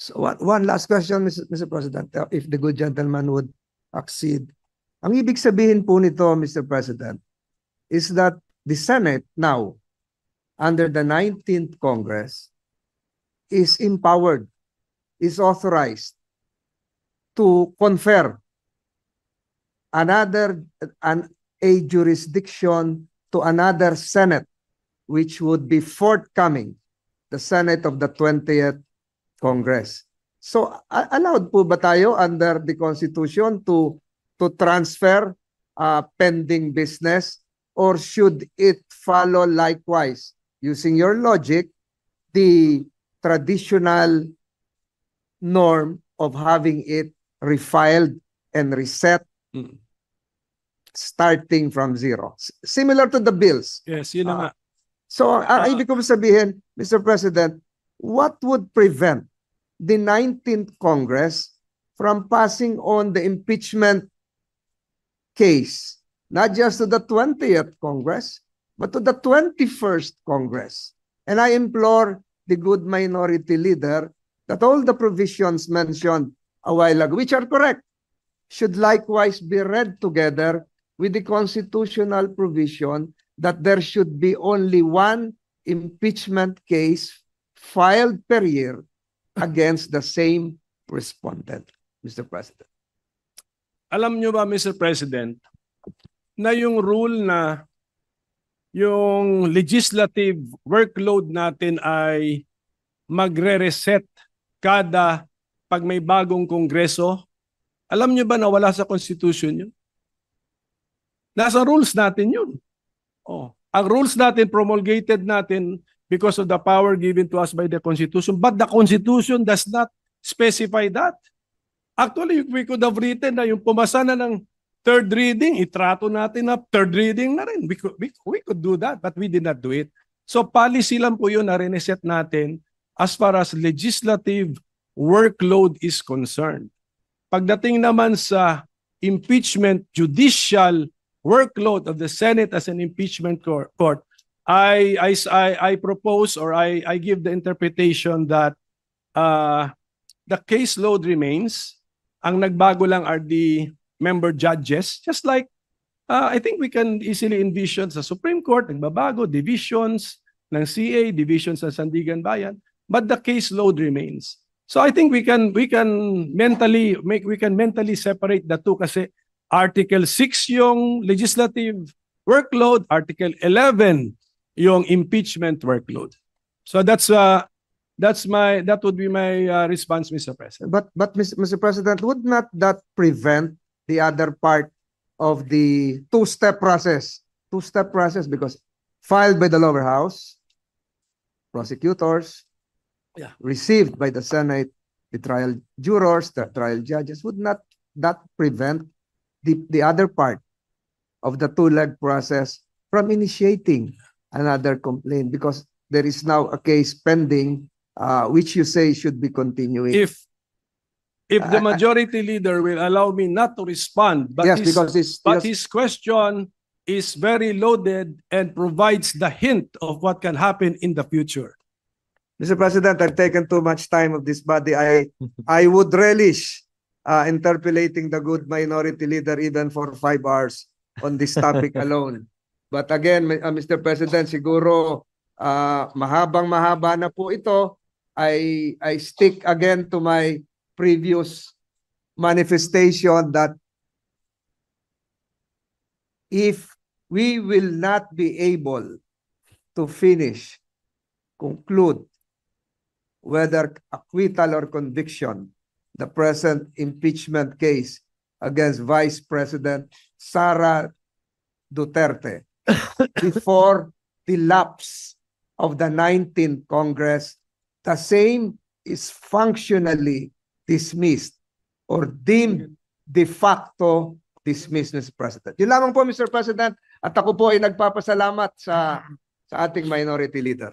So one last question, Mr. President, if the good gentleman would accede. Ang ibig sabihin po nito, Mr. President, is that the Senate now, under the 19th Congress, is empowered, is authorized to confer a jurisdiction to another Senate, which would be forthcoming, the Senate of the 20th Congress. So allowed po ba tayo under the Constitution to transfer pending business, or should it follow likewise, using your logic, the traditional norm of having it refiled and reset starting from zero? Similar to the bills. Yes, yun na nga. So, ibig ko sabihin, Mr. President, what would prevent the 19th Congress from passing on the impeachment case, not just to the 20th Congress, but to the 21st Congress? And I implore the good minority leader that all the provisions mentioned a while ago, which are correct, should likewise be read together with the constitutional provision that there should be only one impeachment case filed per year against the same respondent, Mr. President. Alam nyo ba, Mr. President, na yung rule na yung legislative workload natin ay magre-reset kada pag may bagong kongreso? Alam nyo ba na wala sa Constitution yun? Nasa rules natin yun. Oh, ang rules natin, promulgated natin because of the power given to us by the Constitution. But the Constitution does not specify that. Actually, we could have written na yung pumasa na ng third reading, itrato natin na third reading na rin. We could do that, but we did not do it. So policy lang po yun na reset natin as far as legislative workload is concerned. Pagdating naman sa impeachment judicial workload of the Senate as an impeachment court, I propose, or I give the interpretation that the caseload remains. Ang nagbago lang are the member judges, just like I think we can easily envision sa Supreme Court, nagbabago, divisions ng CA, divisions ng Sandigan Bayan, but the caseload remains. So I think we can mentally separate the two, kasi Article 6 yung legislative workload, Article 11 yung impeachment workload. So that would be my response, Mr. President. But Mr. President, would not that prevent the other part of the two-step process? Two-step process, because filed by the lower house, prosecutors, received by the Senate, the trial jurors, the trial judges, would not that prevent the other part of the two-leg process from initiating another complaint, because there is now a case pending, which you say should be continuing? If the majority leader will allow me not to respond, but yes, because his question is very loaded and provides the hint of what can happen in the future. Mr. President, I've taken too much time of this body. I would relish interpolating the good minority leader even for 5 hours on this topic alone. But again, Mr. President, siguro mahabang-mahaba na po ito. I stick again to my previous manifestation that if we will not be able to conclude whether acquittal or conviction the present impeachment case against Vice President Sara Duterte before the lapse of the 19th Congress, the same is functionally dismissed or deemed de facto dismissed, Mr. President. Yun lamang po, Mr. President, at ako po ay nagpapasalamat sa ating minority leader.